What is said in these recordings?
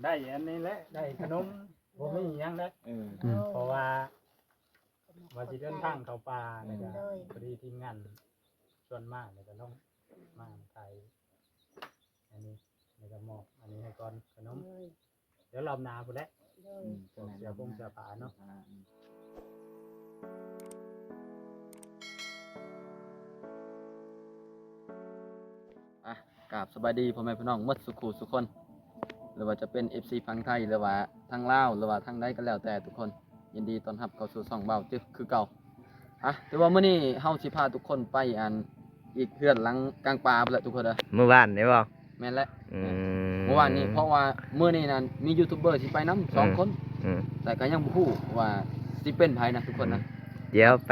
ໄດ້ອັນນີ້ແຫຼະ ໄດ້ຂະໜົມ ບໍ່ມີຫຍັງແຫຼະ ເອີ ເພາະວ່າ ວ່າຊິເດີນທາງເຂົ້າປ່າ ແລ້ວກໍ ໂດຍ ພໍດີທີມງານຊວນມາ ແລ້ວກໍລົງມາຖ່າຍອັນນີ້ ແລ້ວກໍມອບອັນນີ້ໃຫ້ກ່ອນ ຂະໜົມ ໂດຍ ດຽວລອບໜ້າພຸ້ນແຫຼະ ໂດຍ ອືມ ພວກເສື້ອຜົງເສື້ອຜ້າເນາະ ອືມ ອ່ະ ກາບສະບາຍດີພໍ່ແມ່ພີ່ນ້ອງໝົດສູ່ຄູ່ສູ່ຄົນ ຫຼືວ່າຈະເປັນເອັຟຊີຝັ່ງໄທ ຫຼືວ່າທາງລາວ ຫຼືວ່າທາງໃດກໍແລ້ວແຕ່ທຸກຄົນ ຍິນດີຕ້ອນຮັບເຂົ້າສູ່ຊ່ອງບ່າວຈຶກຄືເກົ່າ. ອ່ະ ແຕ່ວ່າມື້ນີ້ເຮົາຊິພາທຸກຄົນໄປອັນ ອີກເຮືອນຫຼັງກາງປ່າພຸ້ນແຫຼະທຸກຄົນເດີ ມື້ວານນີ້ບໍ່? ແມ່ນແຫຼະ ອືມ ມື້ວານນີ້ ເພາະວ່າມື້ນີ້ນັ້ນມີຢູທູບເບີຊິໄປນຳສອງຄົນ ອືມ ແຕ່ກໍຍັງບໍ່ຮູ້ວ່າຊິເປັນໃຜນະທຸກຄົນນະ ອືມ ດຽວໄປ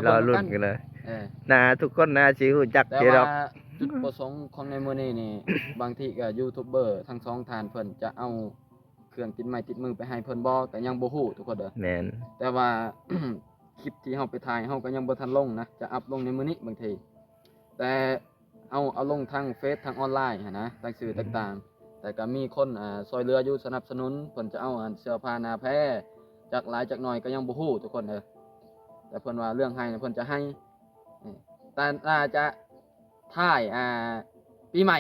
ລໍລຸ້ນກັນເລີຍ ເອີ ໜ້າທຸກຄົນໜ້າຊິຮູ້ຈັກຢູ່ດອກ ແຕ່ວ່າຈຸດປະສົງຂອງໃນມື້ນີ້ນີ້ ບາງທີກໍຢູທູບເບີທັງສອງທ່ານເພິ່ນຈະເອົາ ເຄື່ອງຕິດໄມ້ຕິດມືໄປໃຫ້ເພິ່ນບໍ່ ກໍຍັງບໍ່ຮູ້ທຸກຄົນເດີ ແມ່ນ ແຕ່ວ່າ ຄລິບທີ່ເຮົາໄປຖ່າຍ ເຮົາກໍຍັງບໍ່ທັນລົງນະ ຈະອັບລົງໃນມື້ນີ້ບາງທີ ແຕ່ເຮົາເອົາລົງທາງເຟສ ທາງອອນລາຍຫັ້ນນະ ທາງສື່ຕ່າງໆ ແຕ່ກໍມີຄົນ ອ່າ ຊ່ວຍເຫຼືອຢູ່ ສະໜັບສະໜູນ ເພິ່ນຈະເອົາ ອັນ ເສື້ອຜ້າໜ້າແພ ຈັກຫຼາຍຈັກໜ້ອຍກໍຍັງບໍ່ຮູ້ທຸກຄົນເດີ ແຕ່ເພິ່ນວ່າເລື່ອງໃຫ້ນະ ເພິ່ນຈະໃຫ້ ເອີ ແຕ່ໜ້າຈະ ທ້າຍ ອ່າ ປີໃໝ່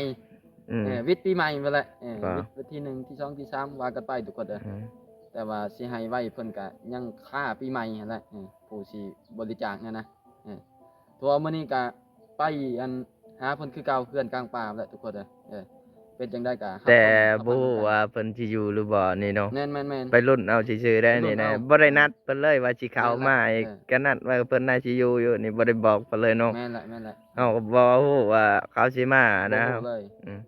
ອືມ ເອີ ວິດປີໃໝ່ພຸ້ນແຫຼະ ເອີ ວິດ ວິດທີໜຶ່ງ ທີສອງ ທີສາມ ວ່າກັນໄປທຸກຄົນເດີ ອືມ ແຕ່ວ່າຊິໃຫ້ໄວເພິ່ນກະຍັງຄາປີໃໝ່ຫັ້ນແຫຼະ ເອີ ຜູ້ຊິບໍລິຈາກນັ້ນນະ ເອີ ເພາະວ່າມື້ນີ້ກະໄປ ອັນ ຫາເພິ່ນຄືເກົ່າ ເຮືອນກາງປ່າແຫຼະທຸກຄົນເດີ ເອີ ເປັນຈັ່ງໃດກະ ແຕ່ບໍ່ຮູ້ວ່າເພິ່ນຊິຢູ່ຫຼືບໍ່ນີ້ເນາະ ແມ່ນໆໆ ໄປລຸ້ນເອົາຊື່ໆໄດ໋ນີ້ນະ ບໍ່ໄດ້ນັດເພິ່ນເລີຍວ່າຊິເຂົ້າມາ ເອີ ກະນັດວ່າເພິ່ນໜ້າຊິຢູ່ຢູ່ນີ້ ບໍ່ໄດ້ບອກເພິ່ນເລີຍເນາະ ແມ່ນແຫຼະ ແມ່ນແຫຼະ ເຮົາກໍບໍ່ຮູ້ວ່າເຂົາຊິມານະ ບໍ່ຮູ້ເລີຍ ອືມ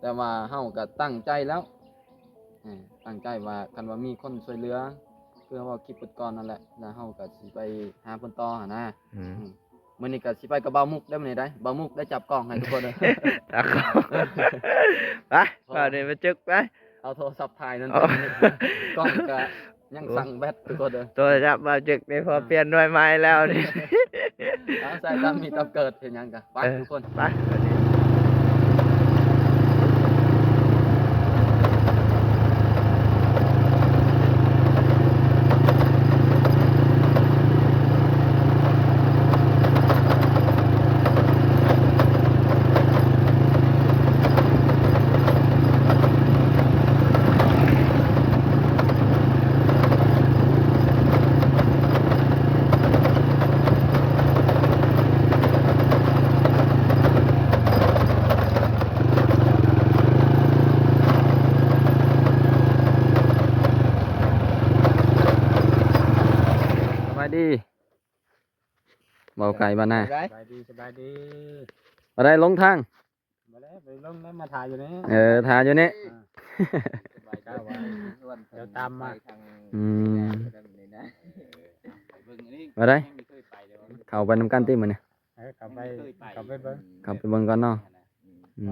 ແຕ່ວ່າເຮົາກໍຕັ້ງໃຈແລ້ວ ເອີ ຕັ້ງໃຈວ່າຄັນວ່າມີຄົນຊ່ວຍເຫຼືອ ຄືເຮົາເວົ້າຄລິບກ່ອນນັ້ນແຫຼະ ແລ້ວເຮົາກໍຊິໄປຫາເພິ່ນຕໍ່ຫັ້ນນະ ອືມ ອືມ ມື້ນີ້ກໍຊິໄປກັບບ່າວມຸກໄດ້ມື້ນີ້ໄດ໋ ບ່າວມຸກໄດ້ຈັບກ້ອງໃຫ້ທຸກຄົນເດີ ຈັບກ້ອງ ໄປ ເອົານີ້ມາຈຶກໄປ ເອົາໂທລະສັບຖ່າຍນັ້ນ ກ້ອງກໍ ຍັງສັ່ງແບັດທຸກຄົນເດີ ໂທລະສັບບ່າວຈຶກນີ້ພໍ ເອີ ປ່ຽນໜ່ວຍໃໝ່ແລ້ວນີ້ ເອົາໃສ່ຕາມມີຕາມເກີດເຮັດຫຍັງກະໄປ ເອີ ທຸກຄົນ ໄປ ສະບາຍດີ ເວົ້າໄກບ້ານນາ ສະບາຍດີ ສະບາຍດີ ບໍ່ໄດ້ລົງທາງ ບໍ່ໄດ້ ໄປລົງແລ້ວ ມາຖ້າຢູ່ນີ້ ເອີ ຖ້າຢູ່ນີ້ ອ່າ ດຽວຕາມມາ ອືມ ບໍ່ໄດ້ ເຂົ້າໄປນຳກັນຕິມື້ນີ້ ເອີ ເຂົ້າໄປ ເຂົ້າໄປເບິ່ງ ເຂົ້າໄປເບິ່ງກ່ອນເນາະ ອືມ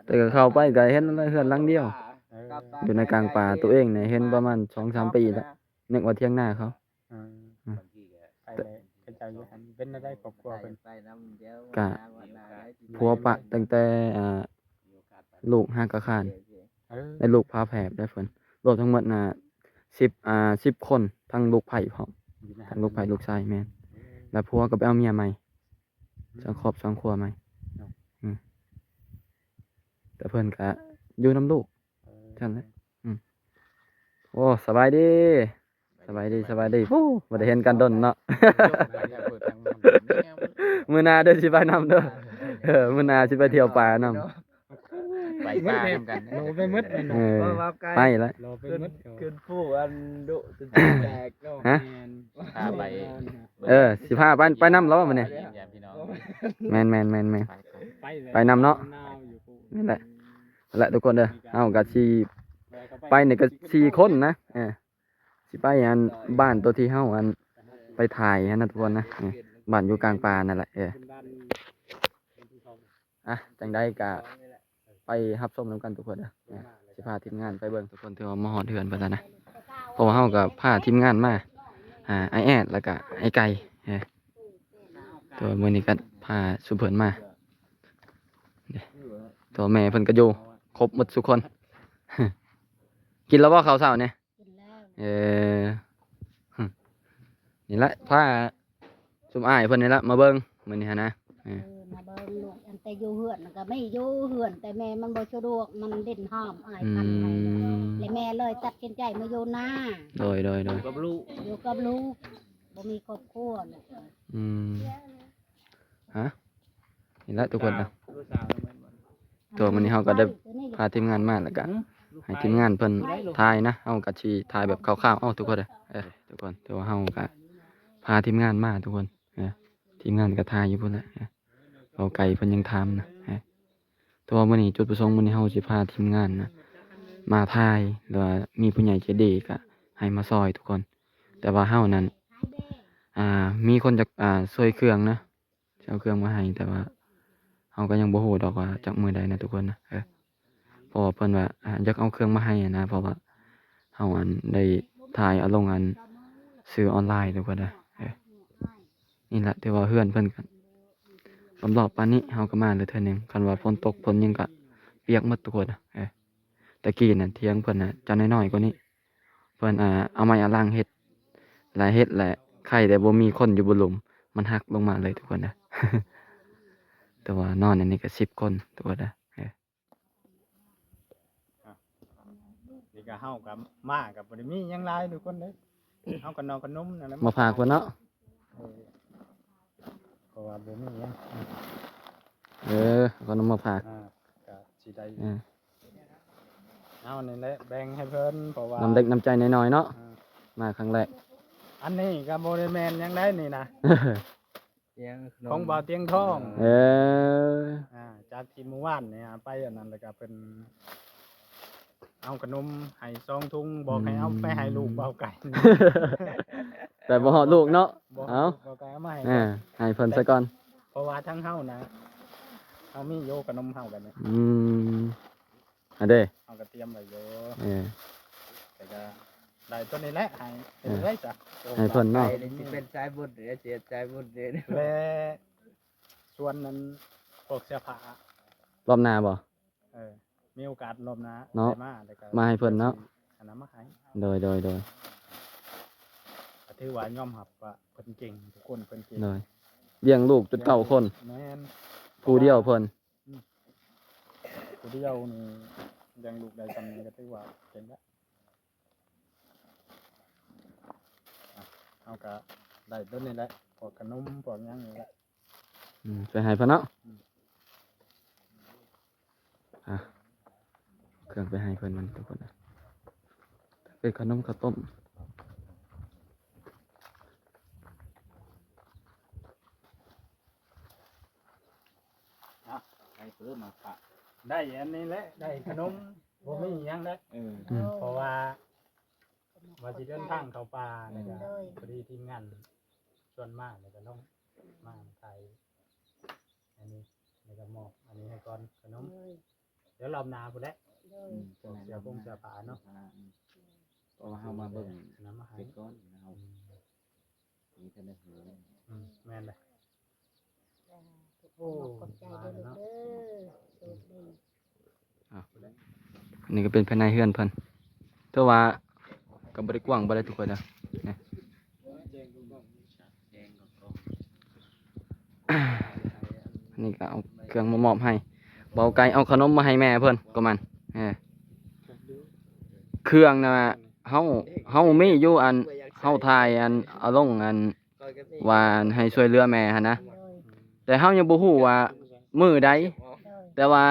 ແຕ່ກໍເຂົ້າໄປກໍເຫັນເຮືອນຫຼັງດຽວ ເອີ ຢູ່ໃນກາງປ່າ ໂຕເອງນີ້ເຫັນປະມານສອງສາມປີແລ້ວ ນຶກວ່າຖຽງນາເຂົາ ເອີ ອືມ ໄປເຂົາເຈົ້າຢູ່ຫັ້ນ ເປັນແນວໃດຄອບຄົວເພິ່ນ ກະຜົວປະຕັ້ງແຕ່ ອ່າ ລູກຮາກະຄານ ເອີ ແລະ ລູກຝາແຝດໄດ້ເພິ່ນ ລວມທັງໝົດນະ ສິບ ອ່າ ສິບຄົນ ທັງລູກໃພ້ພ້ອມ ທັງລູກໃພ້ລູກຊາຍ ແມ່ນ ແລ້ວຜົວກໍໄປເອົາເມຍໃໝ່ ສ້າງຄອບສ້າງຄົວໃໝ່ ເນາະ ອືມ ແຕ່ເພິ່ນກະຢູ່ນຳລູກ ເອີ ຊັ້ນແຫຼະ ອືມ ໂອ້ ສະບາຍດີ ສະບາຍດີ ສະບາຍດີ ໂອ້ ບໍ່ໄດ້ເຫັນກັນດົນເນາະ ມື້ໜ້າເດີຊິໄປນຳເດີ ເອີ ມື້ໜ້າຊິໄປທ່ຽວປ່ານຳ ໄປປ່ານຳກັນ ລໍໄປໝົດເລີຍເນາະ ເອີ ໄປແລ້ວ ລໍໄປໝົດ ຂຶ້ນພູອັນດຸຈົນແຕກເນາະ ຮະ ພາໄປ ເອີ ຊິພາໄປ ໄປນຳແລ້ວມື້ນີ້ ແມ່ນໆໆໆ ໄປນຳເນາະ ແມ່ນແຫຼະ ແລະ ທຸກຄົນເດີ ເຮົາກໍຊິໄປນີ້ກໍສີ່ຄົນນະ ເອີ ຊິໄປອັນບ້ານໂຕທີ່ເຮົາອັນໄປຖ່າຍຫັ້ນນະທຸກຄົນນະ ນີ້ ບ້ານຢູ່ກາງປ່ານັ້ນແຫຼະ ເອີ ອ່ະ ຈັ່ງໃດກະໄປຮັບຊົມນຳກັນທຸກຄົນເດີ ຊິພາທີມງານໄປເບິ່ງທຸກຄົນ ຖືວ່າມາຮອດເຮືອນເພິ່ນແລ້ວນະ ເພາະວ່າເຮົາກໍພາທີມງານມາ ອ່າ ອ້າຍແອດ ແລ້ວກະອ້າຍໄກ່ ເອີ ແຕ່ວ່າມື້ນີ້ກໍພາຊຸມເພິ່ນມາ ເອີ ແມ່ເພິ່ນກໍຢູ່ ຄົບໝົດທຸກຄົນ. ກິນແລ້ວບໍ່ເຂົ້າເຊົ້ານີ້? ກິນແລ້ວ. ເອີ ນີ້ແຫຼະ ພາຊຸມອ້າຍເພິ່ນນີ້ລະມາເບິ່ງມື້ນີ້ຫັ້ນນະ. ເອີ ເອີ ມາເບິ່ງລູກ ອັນແຕ່ຢູ່ເຮືອນກໍໄມ່ຢູ່ເຮືອນ ແຕ່ແມ່ມັນບໍ່ສະດວກ ມັນຫຼິ້ນຫ້າມອ້າຍ ອືມ ພັນໄປ ແລ້ວແມ່ເລີຍຕັດສິນໃຈມາຢູ່ນາ. ໂດຍ ໂດຍ ໂດຍ ຢູ່ກັບລູກ ຢູ່ກັບລູກ ບໍ່ມີຄອບຄົວ. ອືມ ຮະ ນີ້ແຫຼະທຸກຄົນນະ. ສາວ ສາວແມ່ນບໍ່? ຕົວມື້ນີ້ເຮົາກໍໄດ້ພາທີມງານມາ ແລ້ວກໍໃຫ້ທີມງານເພິ່ນຖ່າຍນະ ເຮົາກໍຊິຖ່າຍແບບຄ່າວໆ ເອົາທຸກຄົນເດີ. ເອີ ທຸກຄົນ ຖືວ່າເຮົາກໍພາທີມງານມາທຸກຄົນ. ເອີ ທີມງານກໍຖ່າຍຢູ່ພຸ້ນແຫຼະ. ເອີ ເວົ້າໄກເພິ່ນຍັງຖາມນະ. ເອີ ແຕ່ວ່າມື້ນີ້ ຈຸດປະສົງມື້ນີ້ເຮົາຊິພາທີມງານນະມາຖ່າຍ ຫຼືວ່າມີຜູ້ໃຫຍ່ໃຈດີກໍໃຫ້ມາຊ່ອຍທຸກຄົນ. ແຕ່ວ່າເຮົານັ້ນ ອ່າ ມີຄົນຈະ ອ່າ ຊ່ວຍເຄື່ອງນະ ຊິເອົາເຄື່ອງມາໃຫ້ ແຕ່ວ່າເຮົາກໍຍັງບໍ່ຮູ້ດອກວ່າຈັກມື້ໃດນະທຸກຄົນນະ. ເອີ ເພາະວ່າເພິ່ນວ່າ ອ່າ ຢາກເອົາເຄື່ອງມາໃຫ້ນະ ເພາະວ່າເຮົາ ອັນ ໄດ້ຖ່າຍເອົາລົງ ອັນ ສື່ອອນລາຍທຸກຄົນນະ. ເອີ ນີ້ແຫຼະ ຖືວ່າເຮືອນເພິ່ນກໍລ້ອມໆປານນີ້ ເຮົາກໍມາແລ້ວເທື່ອໜຶ່ງ. ຄັນວ່າຝົນຕົກຝົນຫຍັງກໍປຽກໝົດທຸກຄົນນະ. ເອີ ແຕ່ກີ້ນັ້ນຖຽງເພິ່ນນະຈະນ້ອຍໆກວ່ານີ້ ເພິ່ນ ອ່າ ເອົາໄມ້ອາລັງເຮັດ ແລະເຮັດ ແລະໄຄແຕ່ບໍ່ມີຄົນຢູ່ບົນລຸ່ມ ມັນຫັກລົງມາເລີຍທຸກຄົນນະ. ແຕ່ວ່ານອນອັນນີ້ກໍສິບຄົນທຸກຄົນນະ. ເອີ ນີ້ກໍເຮົາກໍມາກໍບໍ່ໄດ້ມີຫຍັງຫຼາຍທຸກຄົນເດ້ ເຮົາກໍນອກຂະໜົມນັ້ນແຫຼະ ມາຝາກເພິ່ນເນາະ. ເອີ ເພາະວ່າບໍ່ມີຫຍັງ. ເອີ ເອົາຂະໜົມມາຝາກ ອ່າ ກໍຊິໄດ້ ເອີ ເຮົານີ້ແຫຼະແບ່ງໃຫ້ເພິ່ນ ເພາະວ່ານ້ຳເລັກນ້ຳໃຈນ້ອຍໆເນາະ. ເອີ ມາຄັ້ງແລກ. ອັນນີ້ກໍບໍ່ໄດ້ແມ່ນຫຍັງໃດນີ້ນະ ຂອງບ່າວຕຽງທອງ. ເອີ ອ່າ ຈາກທີ່ມື້ວານນີ້ໄປອັນນັ້ນ ແລ້ວກໍເພິ່ນເອົາຂະໜົມໃຫ້ສອງຖົງ ບອກໃຫ້ເອົາໄປໃຫ້ລູກບ່າວໄກ່ ແຕ່ບໍ່ຮອດລູກເນາະ. ເອົາ ເອົາ ບ່າວໄກ່ເອົາມາໃຫ້ ເອີ ໃຫ້ເພິ່ນຊະກ່ອນ ເພາະວ່າທາງເຮົານະ ເຮົາມີຢູ່ຂະໜົມເຮົາກັນນີ້. ອືມ ອັນເດ້ ເຮົາກໍຕຽມໄວ້ຢູ່. ເອີ ແຕ່ກໍໄດ້ຕົວນີ້ແຫຼະ ໃຫ້ ເອີ ເລີຍຈ້ະ ໃຫ້ເພິ່ນເນາະ. ໄປນີ້ຊິເປັນສາຍບຸນເດ້ ຊິເຮັດສາຍບຸນເດ້ ແລະ ສ່ວນນັ້ນພວກເສື້ອຜ້າ ລອບໜ້າບໍ່? ເອີ ມີໂອກາດລອບໜ້າເນາະ ໄດ້ມາ ແລ້ວກໍມາໃຫ້ເພິ່ນເນາະ. ອັນນັ້ນມາໃຫ້. ໂດຍ ໂດຍ ໂດຍ ກໍຖືວ່າຍອມຮັບວ່າເພິ່ນເກັ່ງ ທຸກຄົນເພິ່ນເກັ່ງ. ໂດຍ ລ້ຽງລູກຈົນເກົ້າຄົນ. ແມ່ນ ຜູ້ດຽວເພິ່ນ ອືມ ຜູ້ດຽວນີ້ລ້ຽງລູກໄດ້ຊ່ຳນີ້ກໍຖືວ່າເກັ່ງແລ້ວ. ອ່ະ ເຮົາກໍໄດ້ຕົວນີ້ແຫຼະ ພວກຂະໜົມພວກຫຍັງນີ້ແຫຼະ. ອືມ ໄປໃຫ້ເພິ່ນເນາະ. ອືມ ອ່ະ ເຄື່ອງໄປໃຫ້ເພິ່ນມັນທຸກຄົນນະ ເປັນຂະໜົມເຂົ້າຕົ້ມ. ອ່ະ ໃຫ້ເພິ່ນມາຝາກ ໄດ້ອັນນີ້ແຫຼະ ໄດ້ຂະໜົມ ບໍ່ມີຫຍັງເດ້. ເອີ ອືມ ເພາະວ່າ ວ່າຊິເດີນທາງເຂົ້າປ່າ ແລ້ວກໍ ໂດຍ ພໍດີທີມງານຊວນມາ ແລ້ວກໍລອງມາຖ່າຍອັນນີ້ ແລ້ວກໍມອບອັນນີ້ໃຫ້ກ່ອນ ຂະໜົມ. ໂດຍ ດຽວລອບໜ້າພຸ້ນແຫຼະ. ໂດຍ ອືມ ພວກເສື້ອຜົງເສື້ອຜ້າເນາະ. ອືມ ເພາະວ່າເຮົາມາເບິ່ງ ນຳມາໃຫ້ ໄປກ່ອນເຮົາ ອືມ ນີ້ກໍໄດ້ເຫັນ. ອືມ ແມ່ນເດ້. ໂອ້ ຂອບໃຈເດີລູກເດີ ໂຊກດີ. ອ່ະ ອັນນີ້ກໍເປັນພາຍໃນເຮືອນເພິ່ນ ແຕ່ວ່າກໍບໍ່ໄດ້ກວ້າງປານໃດທຸກຄົນເດີ. ນີ້ ອັນນີ້ກໍເອົາເຄື່ອງມາມອບໃຫ້ ເບົາໄກ່ເອົາຂະໜົມມາໃຫ້ແມ່ເພິ່ນກໍມັນ. ເອີ ເຄື່ອງນະ ເຮົາ ເຮົາມີຢູ່ ອັນ ເຮົາຖ່າຍ ອັນ ເອົາລົງ ອັນ ວ່າໃຫ້ຊ່ວຍເຫຼືອແມ່ຫັ້ນນະ. ໂດຍ ແຕ່ເຮົາຍັງບໍ່ຮູ້ວ່າມື້ໃດ. ໂດຍ ແຕ່ວ່າ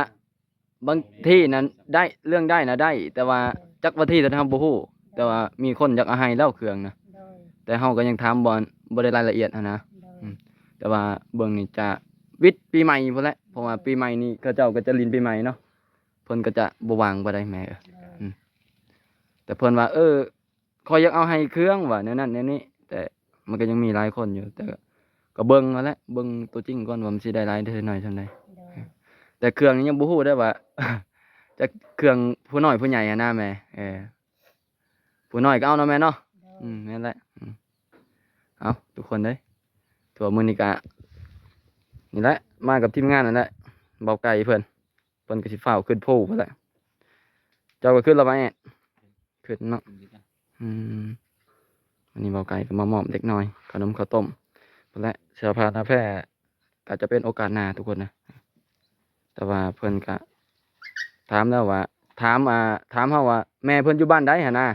ບາງທີນັ້ນໄດ້ ເລື່ອງໄດ້ນະໄດ້ ແຕ່ວ່າ ໂດຍ ຈັກວັນທີເຮົາບໍ່ຮູ້. ໂດຍ ແຕ່ວ່າມີຄົນຢາກເອົາໃຫ້ແລ້ວເຄື່ອງນະ. ໂດຍ ແຕ່ເຮົາກໍຍັງຖາມບໍ່ ບໍ່ໄດ້ລາຍລະອຽດຫັ້ນນະ. ໂດຍ ອືມ ແຕ່ວ່າເບິ່ງນີ້ຈະວິດປີໃໝ່ພຸ້ນແຫຼະ ເພາະວ່າ ໂດຍ ປີໃໝ່ນີ້ເຂົາເຈົ້າກໍຈະຫຼິ້ນປີໃໝ່ເນາະ ເພິ່ນກໍຈະບໍ່ວ່າງປານໃດແມ່. ໂດຍ ອືມ ແຕ່ເພິ່ນວ່າ ເອີ ຂ້ອຍຢາກເອົາໃຫ້ເຄື່ອງວ່າແນວນັ້ນແນວນີ້ ແຕ່ມັນກໍຍັງມີຫຼາຍຄົນຢູ່ ແຕ່ກໍເບິ່ງເອົາແຫຼະ ເບິ່ງຕົວຈິງກ່ອນວ່າມັນຊິໄດ້ຫຼາຍໄດ້ໜ້ອຍສ່ຳໃດ. ໂດຍ ແຕ່ເຄື່ອງນີ້ຍັງບໍ່ຮູ້ໄດ້ວ່າ ຈັກເຄື່ອງຜູ້ນ້ອຍຜູ້ໃຫຍ່ຫັ້ນນະແມ່. ເອີ ຜູ້ນ້ອຍກໍເອົາເນາະແມ່ເນາະ. ໂດຍ ອືມ ແມ່ນແຫຼະ. ອືມ ເອົາ ທຸກຄົນເອີຍ ຖືວ່າມື້ນີ້ກະ ນີ້ແຫຼະ ມາກັບທີມງານນັ້ນແຫຼະ ເບົາໄກ່ເພິ່ນ ເພິ່ນກໍຊິຟ້າວຂຶ້ນພູພຸ້ນແຫຼະ. ເຈົ້າກໍຂຶ້ນແລ້ວບໍ່ແອດ? ຂຶ້ນເນາະ. ອືມ ອັນນີ້ເບົາໄກ່ກໍມາມອບເດັກນ້ອຍ ຂະໜົມເຂົ້າຕົ້ມ ພຸ້ນແຫຼະ. ເສື້ອຜ້າໜ້າແພກໍຈະເປັນໂອກາດໜ້າທຸກຄົນນະ. ແຕ່ວ່າເພິ່ນກະຖາມແລ້ວວ່າ ຖາມ ອ່າ ຖາມເຮົາວ່າແມ່ເພິ່ນຢູ່ບ້ານໃດຫັ້ນນະ.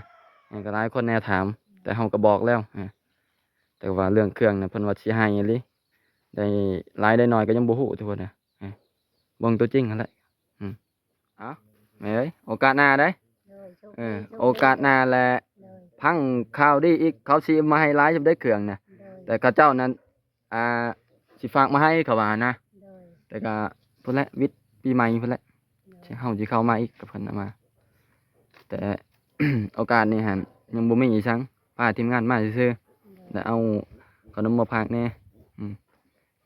ເອີ ກໍຫຼາຍຄົນແນວຖາມ ແຕ່ເຮົາກໍບອກແລ້ວ. ເອີ ແຕ່ວ່າເລື່ອງເຄື່ອງນະ ເພິ່ນວ່າຊິໃຫ້ອີ່ຫຼີ ໄດ້ຫຼາຍໄດ້ໜ້ອຍກໍຍັງບໍ່ຮູ້ທຸກຄົນນະ. ເອີ ເບິ່ງຕົວຈິງຫັ້ນແຫຼະ. ອືມ ເອົາ ແມ່ເອີຍ ໂອກາດໜ້າເດ້. ໂດຍ ໂຊກດີ ເອີ ໂຊກດີ ໂອກາດໜ້າແຫຼະ. ໂດຍ ຟັງຂ່າວດີອີກ ເຂົາຊິມາໃຫ້ຫຼາຍຊຳໃດເຄື່ອງນະ. ໂດຍ ແຕ່ເຂົາເຈົ້ານັ້ນ ອ່າ ຊິຝາກມາໃຫ້ເຂົາວ່ານະ. ໂດຍ ແຕ່ກໍພຸ້ນແຫຼະ ວິດປີໃໝ່ພຸ້ນແຫຼະ. ໂດຍ ເຮົາຊິເຂົ້າມາອີກກັບເພິ່ນນະມາ ແຕ່ໂອກາດນີ້ຫັ້ນຍັງບໍ່ມີອີ່ສັງ ພາທີມງານມາຊື່ໆ. ໂດຍ ແລ້ວເອົາຂະໜົມມາຝາກແດ່. ອືມ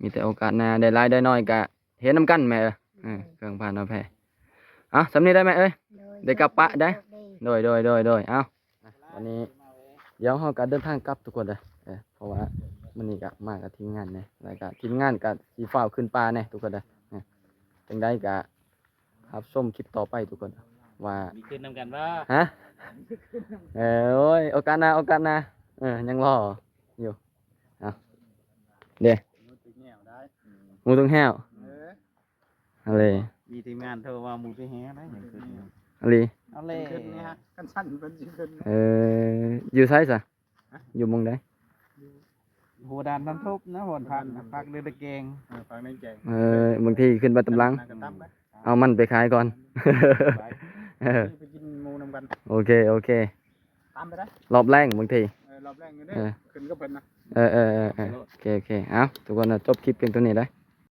ມີແຕ່ໂອກາດໜ້າ ໄດ້ຫຼາຍໄດ້ໜ້ອຍກະເຮັດນຳກັນແມ່ເອີຍ. ເອີ ເຄື່ອງຜ່ານມາແພ ເອົາ ສ່ຳນີ້ໄດ້ແມ່ເອີຍ. ໂດຍ ໄດ້ກັບປະໄດ໋. ໂຊກດີ ໂຊກດີ. ໂດຍ ໂດຍ ໂດຍ ໂດຍ ເອົາ ວັນນີ້ດຽວເຮົາກໍເດີນທາງກັບທຸກຄົນເດີ. ເອີ ເພາະວ່າມື້ນີ້ກໍມາກັບທີມງານແດ່ ແລ້ວກໍທີມງານກໍຊິຟ້າວຂຶ້ນປ່າແດ່ທຸກຄົນເດີ. ເອີ ຈັ່ງໃດກໍຮັບຊົມຄລິບຕໍ່ໄປທຸກຄົນ ວ່າມີຂຶ້ນນຳກັນບໍ່? ຮະ? ເອີ ໂອ້ຍ ໂອກາດໜ້າ ໂອກາດໜ້າ. ເອີ ຍັງລໍຢູ່. ເອົາ ເດ້ ໝູຕົກແຫ້ວໄດ້ ໝູຕົກແຫ້ວ. ເອີ ອັນນີ້ ມີທີມງານໂທມາໝູຕົກແຫ້ວໄດ້ ຍັງຂຶ້ນຢູ່. ອັນນີ້ ເອົາແລ້ວ ຂຶ້ນນີ້ຮະ ຄັນຊັ້ນເພິ່ນຊິຂຶ້ນ. ເອີ ຢູ່ໃສຊະ? ຮະ? ຢູ່ໝ່ອງໃດ? ຢູ່ຫົວດ່ານນ້ຳທົບນະ ບ່ອນພັກນະ ພັກເຮືອນຕະແກງ. ເອີ ພັກເຮືອນຕະແກງ. ເອີ ບາງທີຂຶ້ນໄປຕາມຫຼັງ ເອົາມັນໄປຂາຍກ່ອນ. ໄປ ເອີ ໄປກິນໝູນຳກັນ. ໂອເຄ ໂອເຄ ຕາມໄປໄດ້ ຮອບແລງບາງທີ. ເອີ ຮອບແລງຢູ່ເດີ ເອີ ຂຶ້ນກັບເພິ່ນນະ. ເອີ ເອີ ເອີ ເອີ ໂອເຄ ໂອເຄ ເອົາ ທຸກຄົນນະ ຈົບຄລິບພຽງເທົ່ານີ້ເດີ.